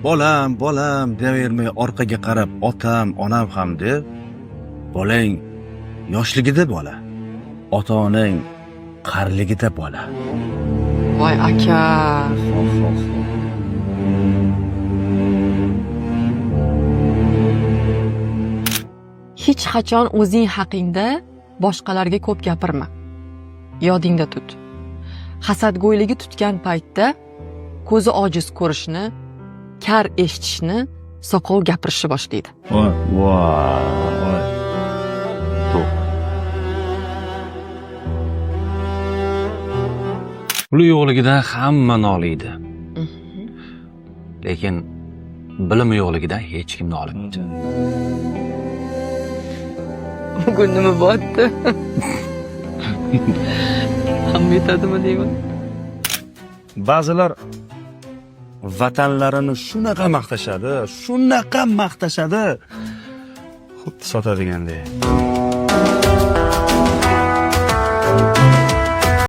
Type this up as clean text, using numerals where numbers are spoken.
Bolam, bolam deyavermay orqaga qarab otam, onam ham deb, bolang yoshligida bola, ota onang qariligida bola. Voy aka. Hech qachon o'zing haqingda boshqalarga ko'p gapirma. Yodingda tut. Hasadgo'yligi tutgan paytda ko'zi ojiz ko'rishni, kar eshitishni, soqov gapirishni boshlaydi. Voy, voy. To'q. Puli yo'qligidan hamma noliydi. Lekin bilimi yo'qligidan hech kim nolimaydi. Bugun nima bo'lyapti? Hamma yetadimi deyman. Ba'zilar vatanlarini shunaqa maqtashadi, shunaqa maqtashadi. Xuddi sotadigandek.